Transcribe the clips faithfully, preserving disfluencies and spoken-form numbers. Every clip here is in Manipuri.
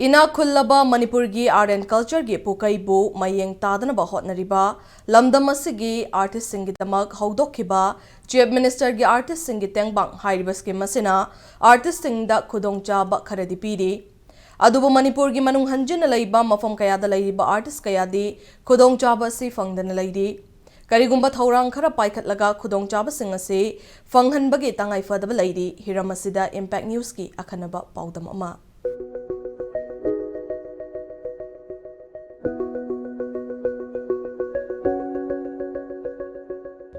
ꯏꯅꯥꯛ ꯈꯨꯜꯂꯕ ꯃꯅꯤꯄꯨꯔꯒꯤ art and cultureꯒꯤ ꯄꯨꯀꯩꯕꯨ ꯃꯌꯦꯡ ꯇꯥꯗꯅꯕ ꯍꯣꯠꯅꯔꯤꯕ ꯂꯝꯗꯝ ꯑꯁꯤꯒꯤ artistꯁꯤꯡꯒꯤꯗꯃꯛ ꯍꯧꯗꯣꯛꯈꯤꯕ Chief Ministerꯒꯤ artistꯁꯤꯡꯒꯤ ꯇꯦꯡꯕꯥꯡ ꯍꯥꯏꯔꯤꯕ scheme ꯑꯁꯤꯅ artistꯁꯤꯡꯗ ꯈꯨꯗꯣꯡꯆꯥꯕ ꯈꯔꯗꯤ ꯄꯤꯔꯤ꯫ ꯑꯗꯨꯕꯨ ꯃꯅꯤꯄꯨꯔꯒꯤ ꯃꯅꯨꯡ ꯍꯟꯖꯤꯟꯅ ꯂꯩꯕ ꯃꯐꯝ ꯀꯌꯥꯗ ꯂꯩꯔꯤꯕ artist ꯀꯌꯥꯗꯤ ꯈꯨꯗꯣꯡꯆꯥꯕ ꯑꯁꯤ ꯐꯪꯗꯅ ꯂꯩꯔꯤ꯫ ꯀꯔꯤꯒꯨꯝꯕ ꯊꯧꯔꯥꯡ ꯈꯔ ꯄꯥꯏꯈꯠꯂꯒ ꯈꯨꯗꯣꯡꯆꯥꯕꯁꯤꯡ ꯑꯁꯤ ꯐꯪꯍꯟꯕꯒꯤ ꯇꯉꯥꯏ ꯐꯗꯕ ꯂꯩꯔꯤ꯫ ꯍꯤꯔꯝ ꯑꯁꯤꯗ Impact Newsꯀꯤ ꯑꯈꯟꯅꯕ ꯄꯥꯎꯗꯝ ꯑꯃ꯫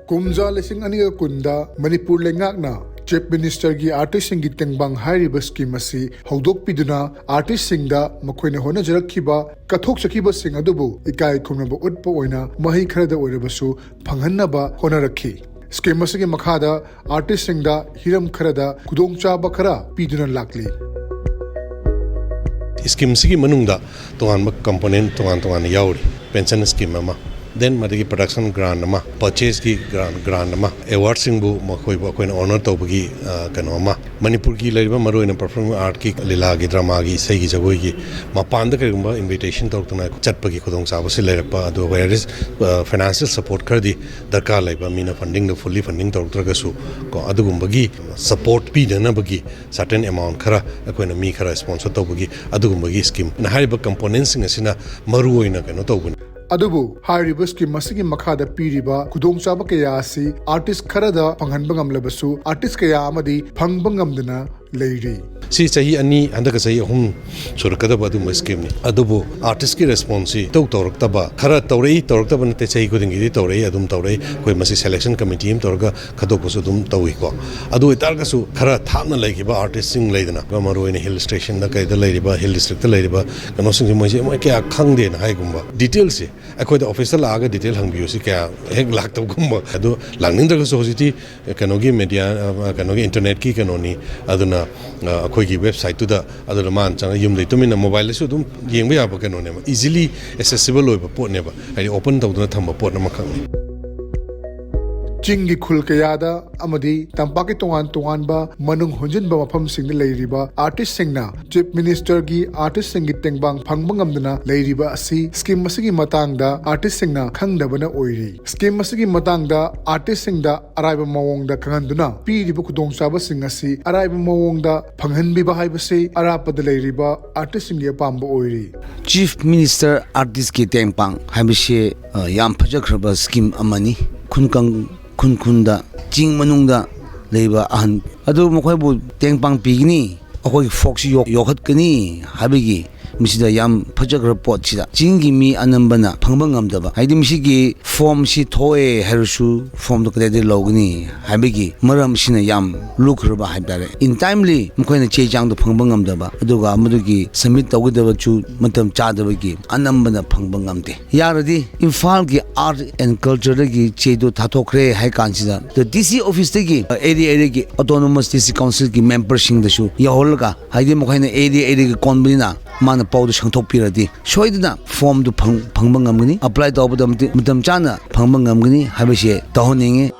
ꯀꯨꯝꯖꯥ ꯂꯤꯁꯤꯡ ꯑꯅꯤꯒ ꯀꯨꯟꯗ ꯃꯅꯤꯄꯨꯔ ꯂꯩꯉꯥꯛꯅ Chief Ministerꯒꯤ artistꯁꯤꯡꯒꯤ ꯇꯦꯡꯕꯥꯡ ꯍꯥꯏꯔꯤꯕ scheme ꯑꯁꯤ ꯍꯧꯗꯣꯛꯄꯤꯗꯨꯅ artistꯁꯤꯡꯗ ꯃꯈꯣꯏꯅ ꯍꯣꯠꯅꯖꯔꯛꯈꯤꯕ, ꯀꯠꯊꯣꯛꯆꯈꯤꯕꯁꯤꯡ ꯑꯗꯨꯕꯨ ꯏꯀꯥꯏ ꯈꯨꯝꯅꯕ ꯎꯠꯄ ꯑꯣꯏꯅ ꯃꯍꯩ ꯈꯔꯗ ꯑꯣꯏꯔꯕꯁꯨ ꯐꯪꯍꯟꯅꯕ ꯍꯣꯠꯅꯔꯛꯈꯤ꯫ Scheme ꯑꯁꯤꯒꯤ ꯃꯈꯥꯗ artistꯁꯤꯡꯗ ꯍꯤꯔꯝ ꯈꯔꯗ ꯈꯨꯗꯣꯡꯆꯥꯕ ꯈꯔ ꯄꯤꯗꯨꯅ ꯂꯥꯛꯂꯤ꯫ Scheme ꯑꯁꯤꯒꯤ ꯃꯅꯨꯡꯗ ꯇꯣꯉꯥꯟꯕ component ꯇꯣꯉꯥꯟ ꯇꯣꯉꯥꯟꯅ ꯌꯥꯎꯔꯤ꯫ Pension scheme ꯑꯃ, then ꯃꯗꯨꯒꯤ production grant ꯑꯃ, purchaseꯀꯤ grant, grant ꯑꯃ, awardꯁꯤꯡꯕꯨ ꯃꯈꯣꯏꯕꯨ ꯑꯩꯈꯣꯏꯅ honour ꯇꯧꯕꯒꯤ, ꯑ, ꯀꯩꯅꯣ ꯑꯃ, ꯃꯅꯤꯄꯨꯔꯒꯤ ꯂꯩꯔꯤꯕ ꯃꯔꯨꯑꯣꯏꯅ performing artꯀꯤ, ꯂꯤꯂꯥꯒꯤ, dramaꯒꯤ, ꯏꯁꯩꯒꯤ, ꯖꯒꯣꯏꯒꯤ ꯃꯄꯥꯟꯗ ꯀꯔꯤꯒꯨꯝꯕ invitation ꯇꯧꯔꯛꯇꯅ ꯆꯠꯄꯒꯤ ꯈꯨꯗꯣꯡꯆꯥꯕꯁꯤ ꯂꯩꯔꯛꯄ, ꯑꯗꯨ where is, ꯑ, financial support ꯈꯔꯗꯤ ꯗꯔꯀꯥꯔ ꯂꯩꯕ, ꯃꯤꯅ fundingꯗꯨ fully funding ꯇꯧꯔꯛꯇ꯭ꯔꯒꯁꯨ ꯀꯣ, ꯑꯗꯨꯒꯨꯝꯕꯒꯤ support ꯄꯤꯅꯅꯕꯒꯤ certain amount ꯈꯔ ꯑꯩꯈꯣꯏꯅ ꯃꯤ ꯈꯔ sponsor ꯇꯧꯕꯒꯤ ꯑꯗꯨꯒꯨꯝꯕꯒꯤ scheme꯫ ꯍꯥꯏꯔꯤꯕ componentꯁꯤꯡ ꯑꯁꯤꯅ ꯃꯔꯨ ꯑꯣꯏꯅ ꯀꯩꯅꯣ ꯇꯧꯕꯅꯤ꯫ ꯑꯗꯨꯕꯨ ꯍꯥꯏꯔꯤꯕ scheme ꯑꯁꯤꯒꯤ ꯃꯈꯥꯗ ꯄꯤꯔꯤꯕ ꯈꯨꯗꯣꯡꯆꯥꯕ ꯀꯌꯥ ꯑꯁꯤ artist ꯈꯔꯗ ꯐꯪꯍꯟꯕ ꯉꯝꯂꯕꯁꯨ, artist ꯀꯌꯥ ꯑꯃꯗꯤ ꯐꯪꯕ ꯉꯝꯗꯅ ꯂꯩꯔꯤ꯫ ꯁꯤ ꯆꯍꯤ ꯑꯅꯤ, ꯍꯟꯗꯛꯀ ꯆꯍꯤ ꯑꯍꯨꯝ ꯁꯨꯔꯛꯀꯗꯕ ꯑꯗꯨꯒꯨꯝꯕ schemeꯅꯤ꯫ ꯑꯗꯨꯕꯨ artistꯀꯤ responseꯁꯤ ꯏꯇꯧ ꯇꯧꯔꯛꯇꯕ, ꯈꯔ ꯇꯧꯔꯛꯏ, ꯇꯧꯔꯛꯇꯕ ꯅꯠꯇꯦ, ꯆꯍꯤ ꯈꯨꯗꯤꯡꯒꯤꯗꯤ ꯇꯧꯔꯛꯏ, ꯑꯗꯨꯝ ꯇꯧꯔꯛꯏ꯫ ꯑꯩꯈꯣꯏ ꯃꯁꯤ selection committee ꯑꯃ ꯇꯧꯔꯒ ꯈꯟꯗꯣꯛꯄꯁꯨ ꯑꯗꯨꯝ ꯇꯧꯏꯀꯣ꯫ ꯑꯗꯨ ꯑꯣꯏꯇꯥꯔꯒꯁꯨ ꯈꯔ ꯊꯥꯞꯅ ꯂꯩꯈꯤꯕ artistꯁꯤꯡ ꯂꯩꯗꯅ, ꯃꯔꯨꯑꯣꯏꯅ hill stationꯗ ꯀꯩꯗ ꯂꯩꯔꯤꯕ, hill districtꯇ ꯂꯩꯔꯤꯕ ꯀꯩꯅꯣꯁꯤꯡꯁꯦ ꯃꯣꯏꯁꯦ ꯃꯣꯏ ꯀꯌꯥ ꯈꯪꯗꯦꯅ ꯍꯥꯏꯒꯨꯝꯕ, detailꯁꯦ ꯑꯩꯈꯣꯏꯗ officeꯇ ꯂꯥꯛꯑꯒ detail ꯍꯪꯕꯤꯌꯨꯁꯤ ꯀꯌꯥ ꯍꯦꯛ ꯂꯥꯛꯇꯕꯒꯨꯝꯕ꯫ ꯑꯗꯨ ꯂꯥꯛꯅꯤꯡꯗ꯭ꯔꯒꯁꯨ ꯍꯧꯖꯤꯛꯇꯤ ꯀꯩꯅꯣꯒꯤ media, ꯑ, ꯀꯩꯅꯣꯒꯤ internetꯀꯤ ꯀꯩꯅꯣꯅꯤ, ꯑꯗꯨꯅ, ꯑ, ꯑꯩꯈꯣꯏꯒꯤ websiteꯇꯨꯗ, ꯑꯗꯨꯅ ꯃꯥꯅ ꯆꯪꯉ ꯌꯨꯝꯗꯩ ꯇꯨꯃꯤꯟꯅ mobileꯗꯁꯨ ꯑꯗꯨꯝ ꯌꯦꯡꯕ ꯌꯥꯕ ꯀꯩꯅꯣꯅꯦꯕ, easily accessible ꯑꯣꯏꯕ ꯄꯣꯠꯅꯦꯕ, ꯍꯥꯏꯗꯤ open ꯇꯧꯗꯨꯅ ꯊꯝꯕ ꯄꯣꯠ ꯑꯃꯈꯛꯅꯤ꯫ ꯆꯤꯡꯒꯤ ꯈꯨꯜ ꯀꯌꯥꯗ ꯑꯃꯗꯤ ꯇꯝꯄꯥꯛꯀꯤ ꯇꯣꯉꯥꯟ ꯇꯣꯉꯥꯟꯕ ꯃꯅꯨꯡ ꯍꯨꯟꯖꯤꯟꯕ ꯃꯐꯝꯁꯤꯡꯗ ꯂꯩꯔꯤꯕ ꯑꯥꯔꯇꯤꯁꯁꯤꯡꯅ ꯆꯤꯐ ꯃꯤꯅꯤꯁꯇꯔꯒꯤ ꯑꯥꯔꯇꯤꯁꯁꯤꯡꯒꯤ ꯇꯦꯡꯕꯥꯡ ꯐꯪꯕ ꯉꯝꯗꯅ ꯂꯩꯔꯤꯕ ꯑꯁꯤ ꯁ꯭ꯀꯤꯝ ꯑꯁꯤꯒꯤ ꯃꯇꯥꯡꯗ ꯑꯥꯔꯇꯤꯁꯁꯤꯡꯅ ꯈꯪꯗꯕꯅ ꯑꯣꯏꯔꯤ꯫ ꯁ꯭ꯀꯤꯝ ꯑꯁꯤꯒꯤ ꯃꯇꯥꯡꯗ ꯑꯥꯔꯇꯤꯁꯁꯤꯡꯗ ꯑꯔꯥꯏꯕ ꯃꯑꯣꯡꯗ ꯈꯪꯍꯟꯗꯨꯅ ꯄꯤꯔꯤꯕ ꯈꯨꯗꯣꯡꯆꯥꯕꯁꯤꯡ ꯑꯁꯤ ꯑꯔꯥꯏꯕ ꯃꯑꯣꯡꯗ ꯐꯪꯍꯟꯕꯤꯕ ꯍꯥꯏꯕꯁꯤ ꯑꯔꯥꯞꯄꯗ ꯂꯩꯔꯤꯕ ꯑꯥꯔꯇꯤꯁꯁꯤꯡꯒꯤ ꯑꯄꯥꯝꯕ ꯑꯣꯏꯔꯤ꯫ ꯆꯤꯐ ꯃꯤꯅꯤꯁꯇꯔ ꯑꯥꯔꯇꯤꯁꯀꯤ ꯇꯦꯡꯄꯥꯡ ꯍꯥꯏꯕꯁꯤ, ꯑ, ꯌꯥꯝ ꯐꯖꯈ꯭ꯔꯕ ꯁ꯭ꯀꯤꯝ ꯑꯃꯅꯤ꯫ ꯈꯨꯟ ꯀꯪ-, ꯈꯨꯟ ꯈꯨꯟꯗ, ꯆꯤꯡ ꯃꯅꯨꯡꯗ ꯂꯩꯕ ꯑꯍꯟ ꯑꯗꯨ ꯃꯈꯣꯏꯕꯨ ꯇꯦꯡꯄꯥꯡ ꯄꯤꯒꯅꯤ, ꯑꯩꯈꯣꯏꯒꯤ ꯐꯣꯛꯁꯤ ꯌꯣꯛ-, ꯌꯣꯛꯈꯠꯀꯅꯤ ꯍꯥꯏꯕꯒꯤ ꯃꯁꯤꯗ ꯌꯥꯝ ꯐꯖꯈ꯭ꯔꯕ ꯄꯣꯠꯁꯤꯗ ꯆꯤꯡꯒꯤ ꯃꯤ ꯑꯅꯝꯕꯅ ꯐꯪꯕ ꯉꯝꯗꯕ, ꯍꯥꯏꯗꯤ ꯃꯁꯤꯒꯤ ꯐꯣꯝꯁꯤ ꯊꯣꯛꯑꯦ ꯍꯥꯏꯔꯁꯨ ꯐꯣꯝꯗꯣ ꯀꯗꯥꯏꯗꯒꯤ ꯂꯧꯒꯅꯤ ꯍꯥꯏꯕꯒꯤ ꯃꯔꯝꯁꯤꯅ ꯌꯥꯝ ꯂꯨꯈ꯭ꯔꯕ ꯍꯥꯏꯕ ꯇꯥꯔꯦ꯫ In timely ꯃꯈꯣꯏꯅ ꯆꯦ ꯆꯥꯡꯗꯣ ꯐꯪꯕ ꯉꯝꯗꯕ, ꯑꯗꯨꯒ ꯃꯗꯨꯒꯤ ꯁꯕꯃꯤꯠ ꯇꯧꯒꯗꯕꯁꯨ ꯃꯇꯝ ꯆꯥꯗꯕꯒꯤ ꯑꯅꯝꯕꯅ ꯐꯪꯕ ꯉꯝꯗꯦ꯫ ꯌꯥꯔꯗꯤ ꯏꯝꯐꯥꯜꯒꯤ ꯑꯥꯔꯠ ꯑꯦꯟ ꯀꯜꯆꯔꯗꯒꯤ ꯆꯦꯗꯣ ꯊꯥꯊꯣꯛꯈ꯭ꯔꯦ ꯍꯥꯏ ꯀꯥꯟꯁꯤꯗ ꯗꯤ ꯁꯤ ꯑꯣꯐꯤꯁꯇꯒꯤ ꯑꯦꯔꯤꯌꯥ ꯑꯦꯔꯤꯌꯥꯒꯤ ꯑꯣꯇꯣꯅꯣꯃꯁ ꯗꯤꯁꯇ꯭ꯔꯤꯛ ꯀꯥꯎꯟꯁꯤꯜꯒꯤ ꯃꯦꯝꯕꯔꯁꯤꯡꯗꯁꯨ ꯌꯧꯍꯜꯂꯒ, ꯍꯥꯏꯗꯤ ꯃꯈꯣꯏꯅ ꯑꯦꯔꯤꯌꯥ ꯑꯦꯔꯤꯌꯥꯒꯤ ꯀꯣꯟꯕꯅꯤꯅ ꯃꯥꯅ ꯄꯥꯎꯗꯨ ꯁꯟꯗꯣꯛꯄꯤꯔꯗꯤ ꯁꯣꯏꯗꯅ ꯐꯣꯝꯗꯨ ꯐꯪ-, ꯐꯪꯕ ꯉꯝꯒꯅꯤ, ꯑꯦꯄ꯭ꯂꯥꯏ ꯇꯧꯕꯗ ꯃꯇꯤ-, ꯃꯇꯝ ꯆꯥꯅ ꯐꯪꯕ ꯉꯝꯒꯅꯤ ꯍꯥꯏꯕꯁꯤ ꯇꯧꯍꯟꯅꯤꯡꯉꯤ꯫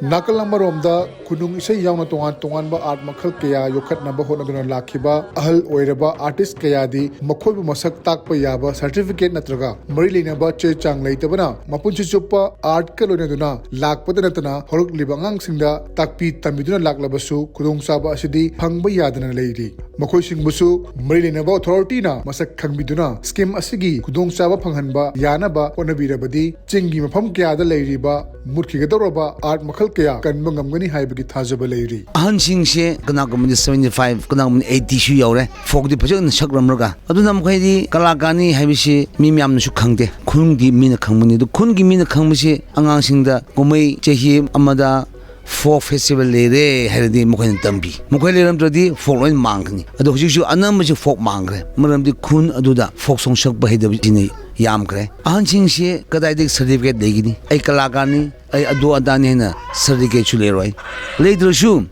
ꯅꯥꯀꯜ ꯑꯃꯔꯣꯝꯗ ꯈꯨꯅꯨꯡ ꯏꯁꯩ ꯌꯥꯎꯅ ꯇꯣꯉꯥꯟ ꯇꯣꯉꯥꯟꯕ ꯑꯥꯔꯠ ꯃꯈꯜ ꯀꯌꯥ ꯌꯣꯛꯈꯠꯅꯕ ꯍꯣꯠꯅꯗꯨꯅ ꯂꯥꯛꯈꯤꯕ ꯑꯍꯜ ꯑꯣꯏꯔꯕ ꯑꯥꯔꯇꯤꯁ ꯀꯌꯥꯗꯤ ꯃꯈꯣꯏꯕꯨ ꯃꯁꯛ ꯇꯥꯛꯄ ꯌꯥꯕ ꯁꯔꯇꯤꯐꯤꯀꯦꯠ ꯅꯠꯇ꯭ꯔꯒ ꯃꯔꯤ ꯂꯩꯅꯕ ꯆꯦ ꯆꯥꯡ ꯂꯩꯇꯕꯅ ꯃꯄꯨꯟꯁꯤ ꯆꯨꯞꯄ ꯑꯥꯔꯠꯀ ꯂꯣꯏꯅꯗꯨꯅ ꯂꯥꯛꯄꯗ ꯅꯠꯇꯅ ꯍꯧꯔꯛꯂꯤꯕ ꯑꯉꯥꯡꯁꯤꯡꯗ ꯇꯥꯛꯄꯤ ꯇꯝꯕꯤꯗꯨꯅ ꯂꯥꯛꯂꯕꯁꯨ ꯈꯨꯗꯣꯡꯆꯥꯕ ꯑꯁꯤꯗꯤ ꯐꯪꯕ ꯌꯥꯗꯅ ꯂꯩꯔꯤ꯫ ꯃꯈꯣꯏꯁꯤꯡꯕꯨꯁꯨ ꯃꯔꯤ ꯂꯩꯅꯕ ꯑꯣꯊꯣꯔꯤꯇꯤꯅ ꯃꯁꯛ ꯈꯪꯕꯤꯗꯨꯅ ꯁ꯭ꯀꯤꯝ ꯑꯁꯤꯒꯤ ꯈꯨꯗꯣꯡꯆꯥꯕ ꯐꯪꯍꯟꯕ ꯌꯥꯅꯕ ꯍꯣꯠꯅꯕꯤꯔꯕꯗꯤ ꯆꯤꯡꯒꯤ ꯃꯐꯝ ꯀꯌꯥꯗ ꯂꯩꯔꯤꯕ ꯃꯨꯠꯈꯤꯒꯗꯧꯔꯕ ꯑꯥꯔꯠ ꯃꯈꯜ ꯀꯌꯥ ꯀꯟꯕ ꯉꯝꯒꯅꯤ ꯍꯥꯏꯕꯒꯤ ꯊꯥꯖꯕ ꯂꯩꯔꯤ꯫ ꯑꯍꯟꯁꯤꯡꯁꯦ ꯀꯅꯥꯒꯨꯝꯕꯗꯤ seventy five, ꯀꯅꯥꯒꯨꯝꯕꯗꯤ eighty ꯁꯨ ꯌꯧꯔꯦ꯫ ꯐꯣꯛꯇꯤ ꯐꯖꯅ ꯁꯛꯂꯝꯂꯒ, ꯑꯗꯨꯅ ꯃꯈꯣꯏꯗꯤ ꯀꯂꯥꯀꯥꯔꯅꯤ ꯍꯥꯏꯕꯁꯤ ꯃꯤ ꯃꯌꯥꯝꯅꯁꯨ ꯈꯪꯗꯦ꯫ ꯈꯨꯟꯒꯤ ꯃꯤꯅ ꯈꯪꯕꯅꯤ꯫ ꯑꯗꯨ ꯈꯨꯟꯒꯤ ꯃꯤꯅ ꯈꯪꯕꯁꯤ ꯑꯉꯥꯡꯁꯤꯡꯗ ꯀꯨꯝꯍꯩ ꯆꯍꯤ ꯑꯃꯗ ꯐꯣꯛ ꯐꯦꯁꯇꯤꯚꯦꯜ ꯂꯩꯔꯦ ꯍꯥꯏꯔꯗꯤ ꯃꯈꯣꯏꯅ ꯇꯝꯕꯤ꯫ ꯃꯈꯣꯏ ꯂꯩꯔꯝꯗ꯭ꯔꯗꯤ ꯐꯣꯛ ꯂꯣꯏꯅ ꯃꯥꯡꯈ꯭ꯔꯅꯤ꯫ ꯑꯗꯣ ꯍꯧꯖꯤꯛꯁꯨ ꯑꯅꯝꯕꯁꯤ ꯐꯣꯛ ꯃꯥꯡꯈ꯭ꯔꯦ꯫ ꯃꯔꯝꯗꯤ ꯈꯨꯟ ꯑꯗꯨꯗ ꯐꯣꯛ ꯁꯣꯡ ꯁꯛꯄ ꯍꯩꯇꯕꯁꯤꯅ ꯌꯥꯝꯈ꯭ꯔꯦ꯫ ꯑꯍꯟꯁꯤꯡꯁꯤ ꯀꯗꯥꯏꯗꯒꯤ ꯁꯔꯇꯤꯐꯤꯀꯦꯠ ꯂꯩꯒꯅꯤ? "ꯑꯩ ꯀꯂꯥꯀꯥꯔꯅꯤ, ꯑꯩ ꯑꯗꯨ ꯑꯗꯥꯅꯤ" ꯍꯥꯏꯅ ꯁꯔꯇꯤꯐꯤꯀꯦꯠꯁꯨ ꯂꯩꯔꯣꯏ꯫ ꯂꯩꯇ꯭ꯔꯁꯨ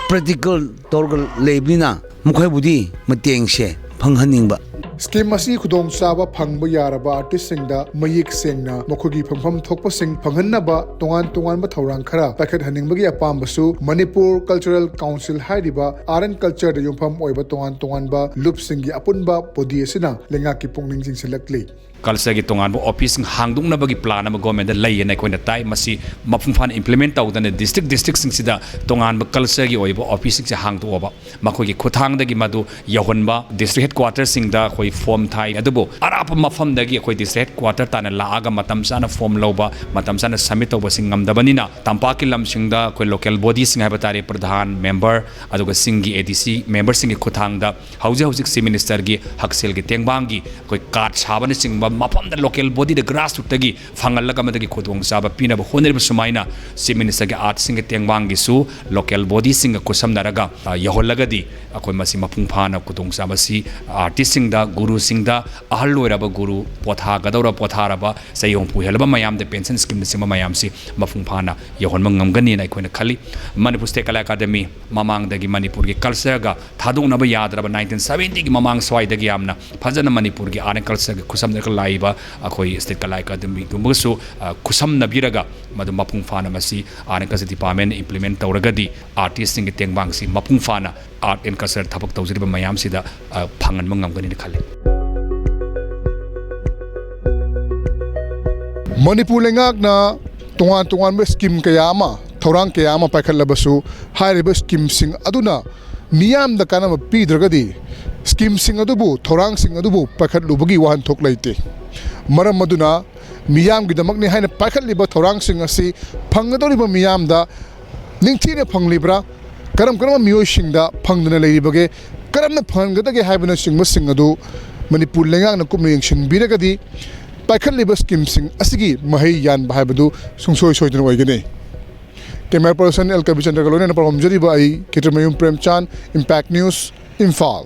ꯄ꯭ꯔꯦꯛꯇꯤꯀꯦꯜ ꯇꯧꯔꯒ ꯂꯩꯕꯅꯤꯅ ꯃꯈꯣꯏꯕꯨꯗꯤ ꯃꯇꯦꯡꯁꯦ ꯐꯪꯍꯟꯅꯤꯡꯕ꯫ ꯁ꯭ꯀꯤꯝ ꯑꯁꯤꯒꯤ ꯈꯨꯗꯣꯡꯆꯥꯕ ꯐꯪꯕ ꯌꯥꯔꯕ ꯑꯥꯔꯇꯤꯁꯁꯤꯡꯗ ꯃꯌꯦꯛ ꯁꯦꯡꯅ ꯃꯈꯣꯏꯒꯤ ꯐꯪꯐꯝ ꯊꯣꯛꯄꯁꯤꯡ ꯐꯪꯍꯟꯅꯕ ꯇꯣꯉꯥꯟ ꯇꯣꯉꯥꯟꯕ ꯊꯧꯔꯥꯡ ꯈꯔ ꯄꯥꯏꯈꯠꯍꯟꯅꯤꯡꯕꯒꯤ ꯑꯄꯥꯝꯕꯁꯨ ꯃꯅꯤꯄꯨꯔ ꯀꯜꯆꯔꯦꯜ ꯀꯥꯎꯟꯁꯤꯜ ꯍꯥꯏꯔꯤꯕ ꯑꯥꯔꯠ ꯑꯦꯟ ꯀꯜꯆꯔꯗ ꯌꯨꯝꯐꯝ ꯑꯣꯏꯕ ꯇꯣꯉꯥꯟ ꯇꯣꯉꯥꯟꯕ ꯂꯨꯞꯁꯤꯡꯒꯤ ꯑꯄꯨꯟꯕ ꯕꯣꯗꯤ ꯑꯁꯤꯅ ꯂꯩꯉꯥꯛꯀꯤ ꯄꯨꯛꯅꯤꯡ ꯆꯤꯡꯁꯤꯜꯂꯛꯂꯤ꯫ ꯀꯜꯆꯔꯒꯤ ꯇꯣꯉꯥꯟꯕ ꯑꯣꯐꯤꯁꯁꯤꯡ ꯍꯥꯡꯗꯣꯛꯅꯕꯒꯤ ꯄ꯭ꯂꯥꯟ ꯑꯃ ꯒꯣꯔꯃꯦꯟꯗ ꯂꯩꯌꯦꯅ ꯑꯩꯈꯣꯏꯅ ꯇꯥꯏ꯫ ꯃꯁꯤ ꯃꯄꯨꯡ ꯐꯥꯅ ꯏꯝꯄ꯭ꯂꯤꯃꯦꯟ ꯇꯧꯗꯅ ꯗꯤꯁꯇ꯭ꯔꯤꯛ ꯗꯤꯁꯇ꯭ꯔꯤꯛꯁꯤꯡꯁꯤꯗ ꯇꯣꯉꯥꯟꯕ ꯀꯜꯆꯔꯒꯤ ꯑꯣꯏꯕ ꯑꯣꯐꯤꯁꯁꯤꯡꯁꯦ ꯍꯥꯡꯗꯣꯛꯑꯕ, ꯃꯈꯣꯏꯒꯤ ꯈꯨꯠꯊꯥꯡꯗꯒꯤ ꯃꯗꯨ ꯌꯧꯍꯟꯕ, ꯗꯤꯁꯇ꯭ꯔꯤꯛ ꯍꯦꯗ ꯀ꯭ꯋꯥꯇꯔꯁꯤꯡꯗ ꯑꯩꯈꯣꯏ ꯐꯣꯝ ꯊꯥꯏ꯫ ꯑꯗꯨꯕꯨ ꯑꯔꯥꯞꯄ ꯃꯐꯝꯗꯒꯤ ꯑꯩꯈꯣꯏ ꯗꯤꯁꯇ꯭ꯔꯤꯛ ꯍꯦꯗ ꯀ꯭ꯋꯥꯇꯔ ꯇꯥꯟꯅ ꯂꯥꯛꯑꯒ ꯃꯇꯝ ꯆꯥꯅ ꯐꯣꯝ ꯂꯧꯕ, ꯃꯇꯝ ꯆꯥꯅ ꯁꯕꯃꯤꯠ ꯇꯧꯕꯁꯤꯡ ꯉꯝꯗꯕꯅꯤꯅ, ꯇꯝꯄꯥꯛꯀꯤ ꯂꯝꯁꯤꯡꯗ ꯑꯩꯈꯣꯏ ꯂꯣꯀꯦꯜ ꯕꯣꯗꯤꯁꯤꯡ ꯍꯥꯏꯕ ꯇꯥꯔꯦ, ꯄ꯭ꯔꯙꯥꯟ, ꯃꯦꯝꯕꯔ, ꯑꯗꯨꯒ ꯁꯤꯡꯒꯤ ꯑꯦ ꯗꯤ ꯁꯤ ꯃꯦꯝꯕꯔꯁꯤꯡꯒꯤ ꯈꯨꯠꯊꯥꯡꯗ ꯍꯧꯖꯤꯛ ꯍꯧꯖꯤꯛ ꯆꯤꯐ ꯃꯤꯅꯤꯁꯇꯔꯒꯤ ꯍꯛꯁꯦꯜꯒꯤ ꯇꯦꯡꯕꯥꯡꯒꯤ ꯑꯩꯈꯣꯏ ꯀꯥꯔꯗ ꯁꯥꯕꯅꯆꯤꯡꯕ ꯃꯐꯝꯗ ꯂꯣꯀꯦꯜ ꯕꯣꯗꯤꯗ ꯒ꯭ꯔꯥꯁꯔꯨꯠꯇꯒꯤ ꯐꯪꯍꯜꯂꯒ ꯃꯗꯨꯒꯤ ꯈꯨꯗꯣꯡꯆꯥꯕ ꯄꯤꯅꯕ ꯍꯣꯠꯅꯔꯤꯕ ꯁꯨꯃꯥꯏꯅ ꯆꯤꯐ ꯃꯤꯅꯤꯁꯇꯔꯒꯤ ꯑꯥꯔꯠꯁꯤꯡꯒꯤ ꯇꯦꯡꯕꯥꯡꯒꯤꯁꯨ ꯂꯣꯀꯦꯜ ꯕꯣꯗꯤꯁꯤꯡꯒ ꯈꯨꯠꯁꯝꯅꯔꯒ, ꯑ, ꯌꯧꯍꯜꯂꯒꯗꯤ ꯑꯩꯈꯣꯏ ꯃꯁꯤ ꯃꯄꯨꯡ ꯐꯥꯅ ꯈꯨꯗꯣꯡꯆꯥꯕꯁꯤ ꯑꯥꯔꯇꯤꯁꯁꯤꯡꯗ, ꯒꯨꯔꯨꯁꯤꯡꯗ, ꯑꯍꯜ ꯑꯣꯏꯔꯕ ꯒꯨꯔꯨ, ꯄꯣꯊꯥꯒꯗꯧꯔ ꯄꯣꯊꯥꯔꯕ, ꯆꯍꯤ ꯍꯨꯝꯐꯨ ꯍꯦꯜꯂꯕ ꯃꯌꯥꯝꯗ ꯄꯦꯟꯁꯟ ꯁ꯭ꯀꯤꯝꯅꯆꯤꯡꯕ ꯃꯌꯥꯝꯁꯤ ꯃꯄꯨꯡ ꯐꯥꯅ ꯌꯧꯍꯟꯕ ꯉꯝꯒꯅꯤꯅ ꯑꯩꯈꯣꯏꯅ ꯈꯜꯂꯤ꯫ ꯃꯅꯤꯄꯨꯔ ꯁ꯭ꯇꯦꯠ ꯀꯂꯥ ꯑꯦꯀꯥꯗꯃꯤ ꯃꯃꯥꯡꯗꯒꯤ ꯃꯅꯤꯄꯨꯔꯒꯤ ꯀꯜꯆꯔꯒ ꯊꯥꯗꯣꯛꯅꯕ ꯌꯥꯗ꯭ꯔꯕ ꯅꯥꯏꯟꯇꯤꯟ ꯁꯕꯦꯟꯇꯤꯒꯤ ꯃꯃꯥꯡ ꯁ꯭ꯋꯥꯏꯗꯒꯤ ꯌꯥꯝꯅ ꯐꯖꯅ ꯃꯅꯤꯄꯨꯔꯒꯤ ꯑꯥꯔꯠ ꯑꯦꯟ ꯀꯜꯆꯔꯒꯤ ꯈꯨꯠꯁꯝꯅꯔꯒ ꯂꯥꯛꯏꯕ ꯑꯩꯈꯣꯏ ꯁ꯭ꯇꯦꯠ ꯀꯂꯥ ꯑꯦꯀꯥꯗꯃꯤꯒꯨꯝꯕꯒꯁꯨ, ꯑ, ꯈꯨꯠꯁꯝꯅꯕꯤꯔꯒ ꯃꯗꯨ ꯃꯄꯨꯡ ꯐꯥꯅ ꯃꯁꯤ ꯑꯥꯔꯠ ꯑꯦꯟ ꯀꯜꯆꯔ ꯗꯤꯄꯥꯔꯠꯃꯦꯟꯅ ꯏꯝꯄ꯭ꯂꯤꯃꯦꯟ ꯇꯧꯔꯒꯗꯤ ꯑꯥꯔꯇꯤꯁꯁꯤꯡꯒꯤ ꯇꯦꯡꯕꯥꯡꯁꯤ ꯃꯄꯨꯡ ꯐꯥꯅ ꯑꯥꯔꯠ ꯑꯦꯟ ꯀꯜꯆꯔ ꯊꯕꯛ ꯇꯧꯖꯔꯤꯕ ꯃꯌꯥꯝꯁꯤꯗ, ꯑ, ꯐꯪꯍꯟꯕ ꯉꯝꯒꯅꯤꯅ ꯈꯜꯂꯤ꯫ ꯃꯅꯤꯄꯨꯔ ꯂꯩꯉꯥꯛꯅ ꯇꯣꯉꯥꯟ ꯇꯣꯉꯥꯟꯕ ꯁ꯭ꯀꯤꯝ ꯀꯌꯥ ꯑꯃ, ꯊꯧꯔꯥꯡ ꯀꯌꯥ ꯑꯃ ꯄꯥꯏꯈꯠꯂꯕꯁꯨ, ꯍꯥꯏꯔꯤꯕ ꯁ꯭ꯀꯤꯝꯁꯤꯡ ꯑꯗꯨꯅ ꯃꯤꯌꯥꯝꯗ ꯀꯥꯟꯅꯕ ꯄꯤꯗ꯭ꯔꯒꯗꯤ ꯁ꯭ꯀꯤꯝꯁꯤꯡ ꯑꯗꯨꯕꯨ, ꯊꯧꯔꯥꯡꯁꯤꯡ ꯑꯗꯨꯕꯨ ꯄꯥꯏꯈꯠꯂꯨꯕꯒꯤ ꯋꯥꯍꯟꯊꯣꯛ ꯂꯩꯇꯦ꯫ ꯃꯔꯝ ꯑꯗꯨꯅ ꯃꯤꯌꯥꯝꯒꯤꯗꯃꯛꯅꯤ ꯍꯥꯏꯅ ꯄꯥꯏꯈꯠꯂꯤꯕ ꯊꯧꯔꯥꯡꯁꯤꯡ ꯑꯁꯤ ꯐꯪꯒꯗꯧꯔꯤꯕ ꯃꯤꯌꯥꯝꯗ ꯅꯤꯡꯊꯤꯅ ꯐꯪꯂꯤꯕ꯭ꯔꯥ? ꯀꯔꯝ ꯀꯔꯝꯕ ꯃꯤꯑꯣꯏꯁꯤꯡꯗ ꯐꯪꯗꯅ ꯂꯩꯔꯤꯕꯒꯦ? ꯀꯔꯝꯅ ꯐꯪꯍꯟꯒꯗꯒꯦ ꯍꯥꯏꯕꯅꯆꯤꯡꯕꯁꯤꯡ ꯑꯗꯨ ꯃꯅꯤꯄꯨꯔ ꯂꯩꯉꯥꯛꯅ ꯀꯨꯞꯅ ꯌꯦꯡꯁꯤꯟꯕꯤꯔꯒꯗꯤ ꯄꯥꯏꯈꯠꯂꯤꯕ ꯁ꯭ꯀꯤꯝꯁꯤꯡ ꯑꯁꯤꯒꯤ ꯃꯍꯩ ꯌꯥꯟꯕ ꯍꯥꯏꯕꯗꯨ ꯁꯨꯡꯁꯣꯏ ꯁꯣꯏꯗꯅ ꯑꯣꯏꯒꯅꯤ꯫ ꯀꯦꯃꯦꯔꯥ ꯄꯔꯁꯟ ꯑꯦꯜ ꯀꯕꯤꯆꯟꯗ꯭ꯔꯒ ꯂꯣꯏꯅꯅ ꯄꯥꯎꯍꯝꯖꯔꯤꯕ ꯑꯩ ꯈꯦꯇ꯭ꯔꯤꯃꯌꯨꯝ ꯄ꯭ꯔꯦꯝꯆꯥꯟ, ꯏꯝꯄꯦꯛ ꯅ꯭ꯌꯨꯁ, ꯏꯝꯐꯥꯜ꯫